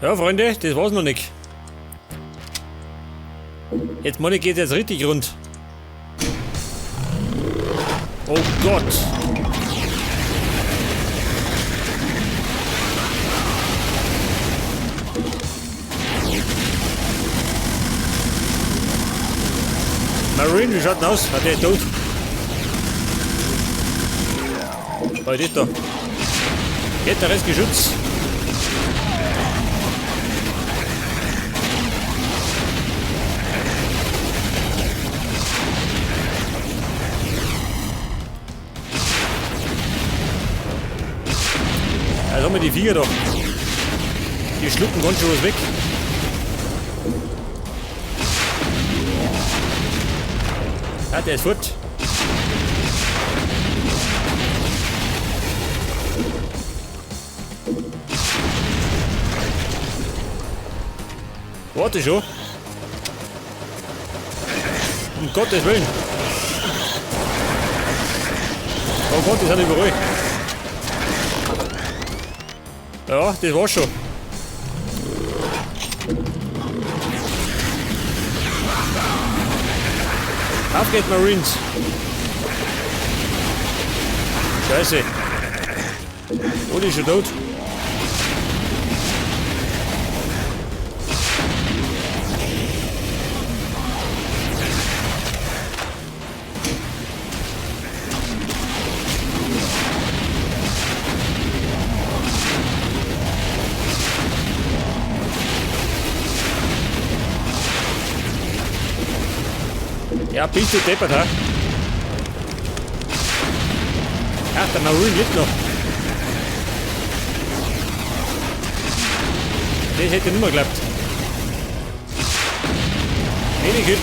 Ja, Freunde, das war's noch nicht. Jetzt meine geht jetzt richtig rund. Oh Gott. Marine, wie schaut denn aus? Hat der tot? Bei das da. Geht der Rest Geschütz. Also haben wir die Viecher da. Die schlucken ganz schön was weg. Ja, der ist fort. Warte schon. Um Gottes Willen. Oh Gott, die sind überall. Ja, das war's schon. Auf geht's, Marines. Scheiße. Oh, die ist schon tot. Ja, bist du deppert, ha? Ach, der Marine lebt noch. Das hätte nicht mehr geklappt. Medikit.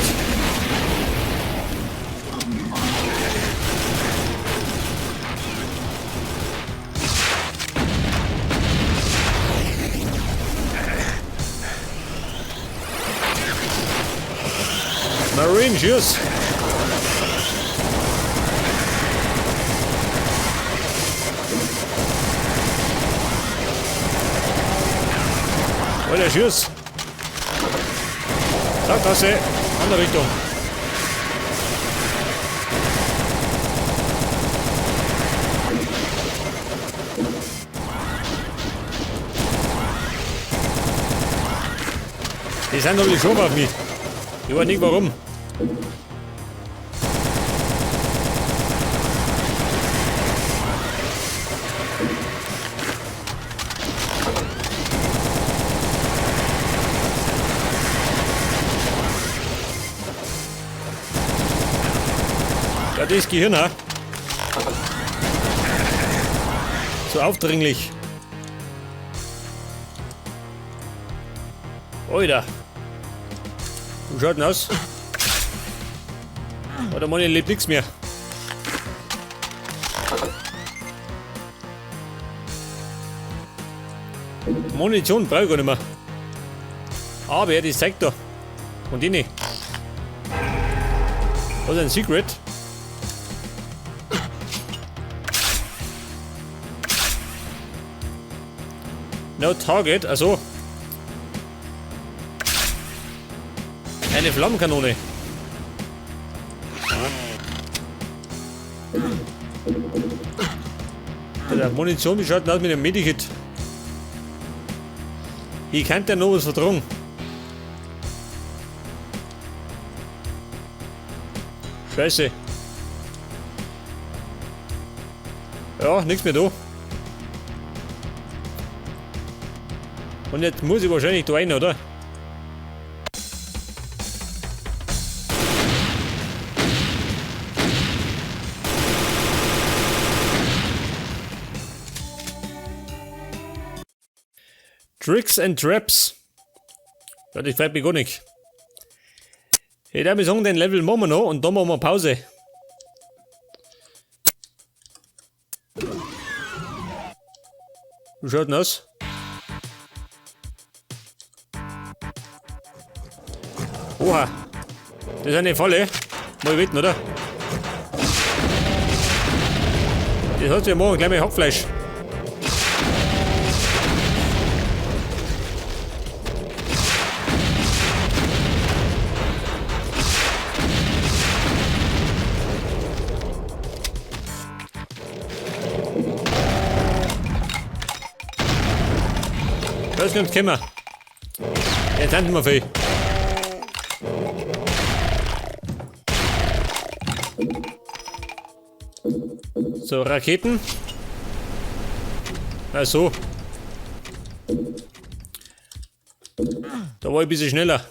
Marine, schieß! Alter, schieß! Sackgasse! Andere Richtung. Die sind natürlich schon auf mich. Ich weiß nicht warum. Ja, das Gehirn, ha? So aufdringlich. Alter. Wie schaut denn aus? Oh, der Mann lebt nichts mehr. Munition brauche ich gar nicht mehr. Aber er, das zeigt da. Und die nicht. Was ist ein Secret? No Target, also. Eine Flammenkanone. Alter, Munition, wie schaut denn aus mit dem Medikit? Ich kann ja noch was vertragen. Scheiße. Ja, nichts mehr da. Und jetzt muss ich wahrscheinlich da rein, oder? Tricks and Traps. Ja, das gefällt mir gar nicht. Ich würde sagen, den Level machen wir noch und dann machen wir Pause. Wie schaut denn aus? Oha. Das ist eine Falle. Mal wetten, oder? Das heißt, wir machen gleich mal Hackfleisch. Das kommt gekommen. Jetzt sind wir viel. So, Raketen. Ach so. Da war ich ein bisschen schneller.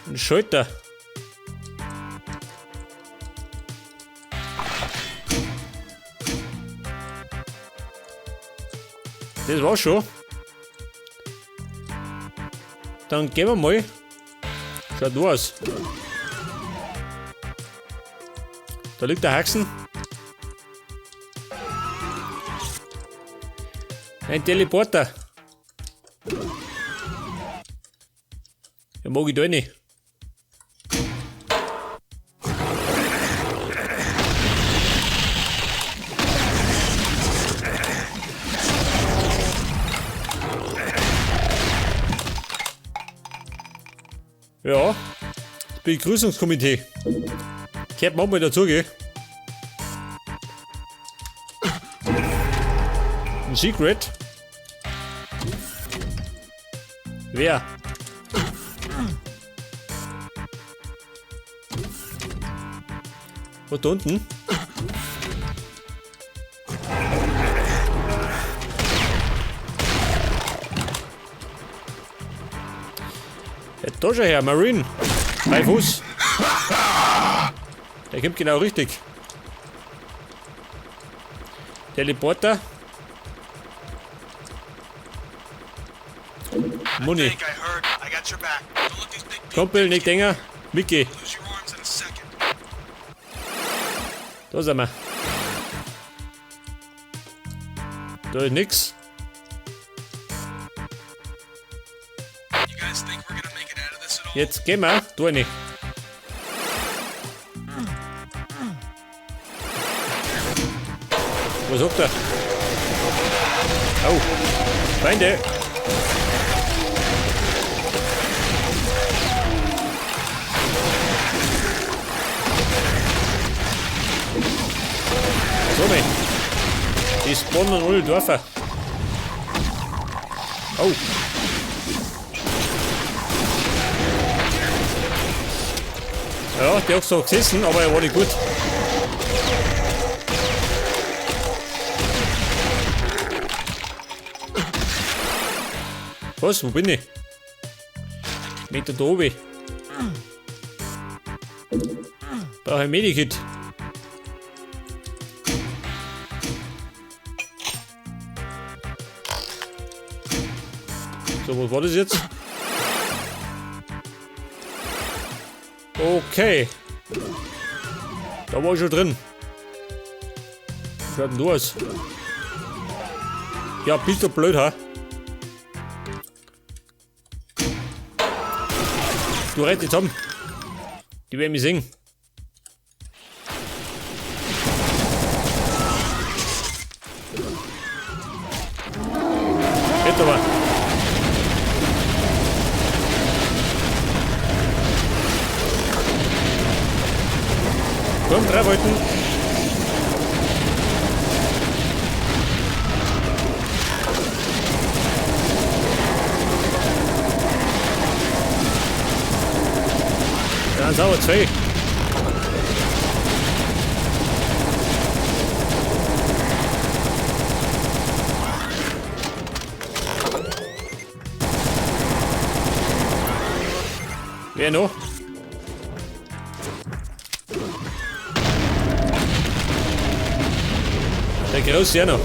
Ein Schalter. Das war's schon. Dann gehen wir mal. Schaut nur aus. Da liegt der Haxen. Ein Teleporter. Ja, mag ich da nicht. Ja, das Begrüßungskomitee. Gehört manchmal dazu, gell? Ein Secret. Wer? Was da unten? Ja, da schau her, Marine. Bei Fuß. Der kommt genau richtig. Teleporter. Muni. Think I heard. I got your back. Don't let these big Kumpel, nicht enger. Mickey, lose your arms in a second. da sind wir. Da ist nix. You guys think we're gonna make it out of this at all? Jetzt gehen wir. Da rein. Was sagt er? Oh, Feinde! So, mein. Die spawnen alle Dörfer. Oh. Ja, der hat so gesessen, aber er war nicht gut. Was? Wo bin ich? Meter da oben. Brauche ein Medikit. So, was war das jetzt? Okay. Da war ich schon drin. Wie schaut denn du aus? Ja, bist du blöd, ha? Du rennst jetzt um. Die werden mich sehen. Jetzt aber. Komm, drei Wolken. Dann sauber zwei. Wer noch? Der Große auch noch.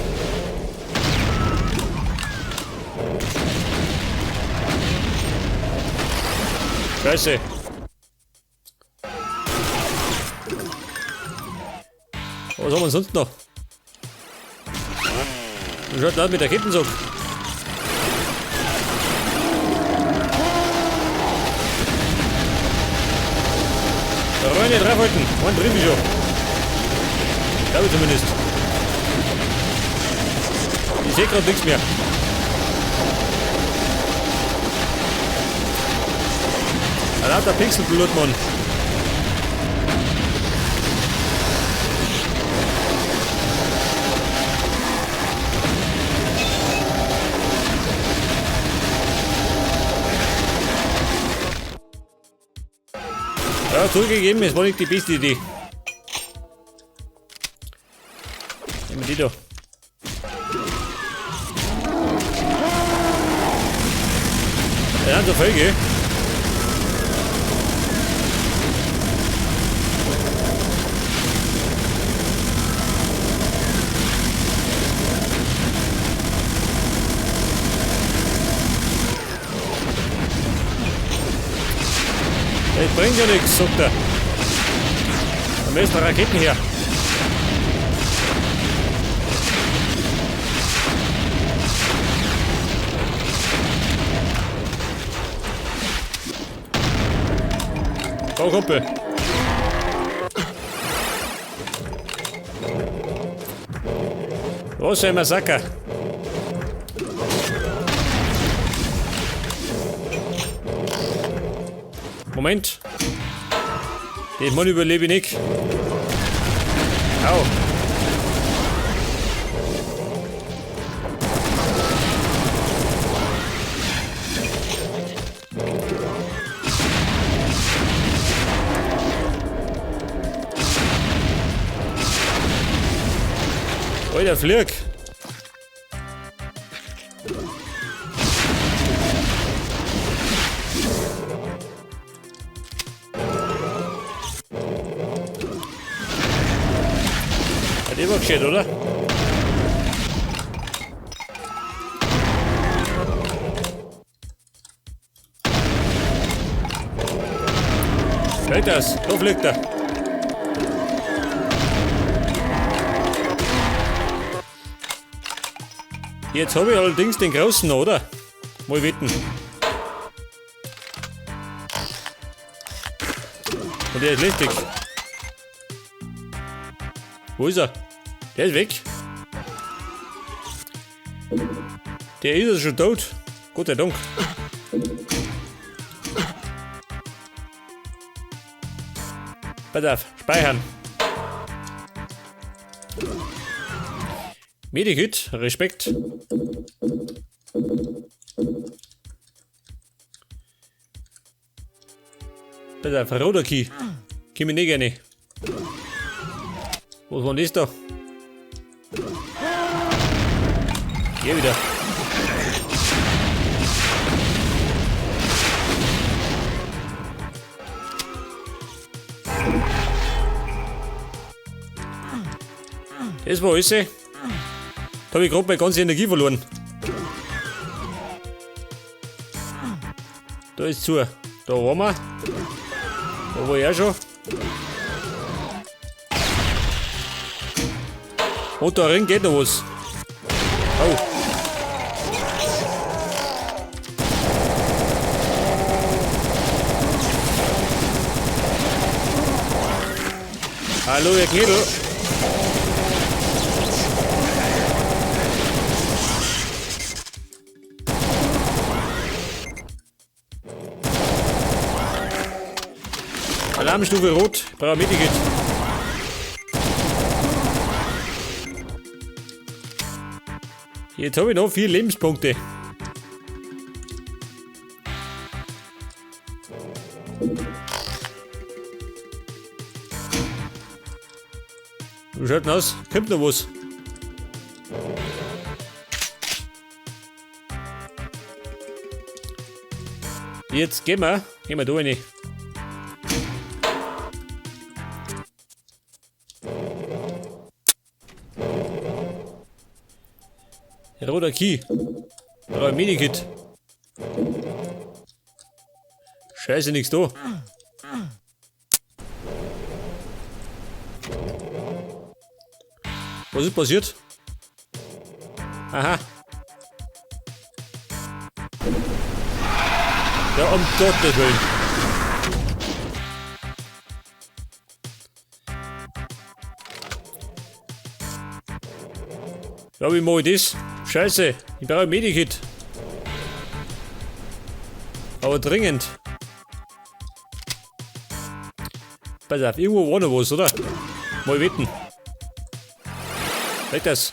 Scheiße. Was haben wir sonst noch? Wie schaut das mit der Kettensack? Da rein, drei Wolken. Einen drin schon. Glaube ich zumindest. Ich sehe gerade nichts mehr. Ein lauter Pixelblut, Mann. Ja, zugegeben, es war nicht die beste Idee. Nehmen wir die da. Ja, so viel, gell? Das bringt ja nichts, sagt er. Da müssen Raketen her. Komm, Kumpel. Was ein Massaker. Moment. Den Mann überlebe ich nicht. Au. Alter, flieg! Hat immer gescheit, oder? Fliegt das? Da fliegt er. Jetzt habe ich allerdings den großen, oder? Mal wetten. Und der ist lästig. Wo ist er? Der ist weg. Der ist ja schon tot. Gott sei Dank. Pass auf, speichern. Medikit, Respekt. Pass auf, roter Key. Komm ich nicht rein. Was war denn das da? Hier wieder. Das war alles. Da hab ich grad meine ganze Energie verloren. Da ist zu. Da waren wir. Da war ich auch schon. Und da drin geht noch was. Au. Hallo, ihr Knädel. Alarmstufe rot, ich brauche ein Medikit. Jetzt habe ich noch 4 Lebenspunkte. Wie schaut denn aus? Kommt noch was? Jetzt gehen wir. Gehen wir da rein. Roter Key. Oder ein Medikit. Scheiße, nix da. Was ist passiert? Aha. Ja, um Gottes Willen. Ja, wie mach ich das? Scheiße, ich brauche ein Medikit. Aber dringend. Pass auf, irgendwo war noch was, oder? Mal wetten. Weg das.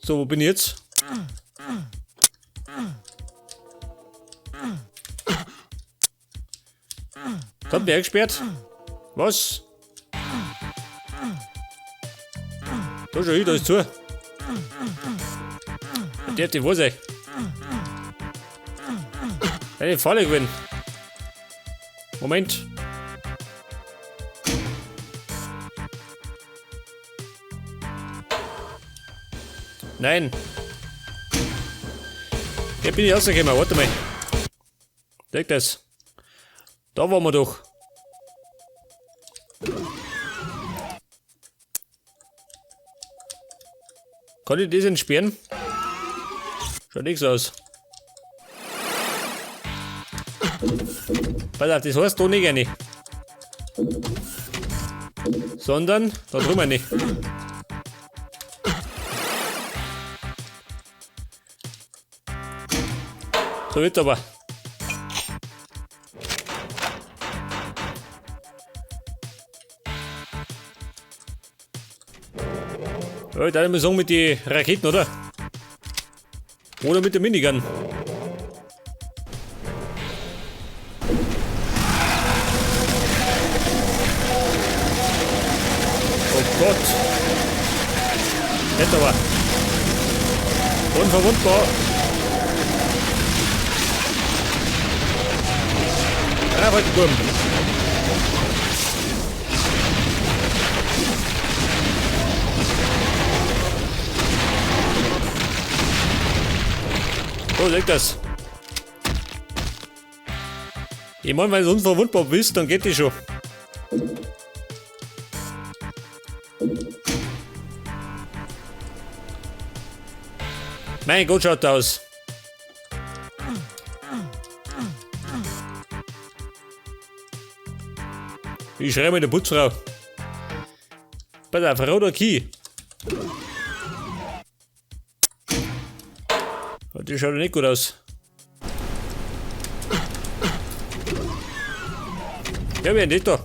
So, wo bin ich jetzt? Da hat mich eingesperrt. Was? Da schau hin, da ist zu. Der die was, ey. Eine Falle gewinnen. Moment. Nein. Hier bin ich rausgekommen. Warte mal. Deck das. Da waren wir doch. Kann ich das entsperren? Schaut nichts aus. Pass auf, das heißt da nicht rein. Sondern da drüben rein. So wird aber. Ja, ich würde mal sagen mit den Raketen, oder? Oder mit der Minigun. Oh Gott. Nett aber. Unverwundbar. Raffaltturm. So, leg das. Ich meine, wenn du unverwundbar bist, dann geht die schon. Mein Gott, schaut aus. Ich schreibe mit der Putzfrau. Pass auf, roter Key. Die schaut ja nicht gut aus. Ja, wer nicht da?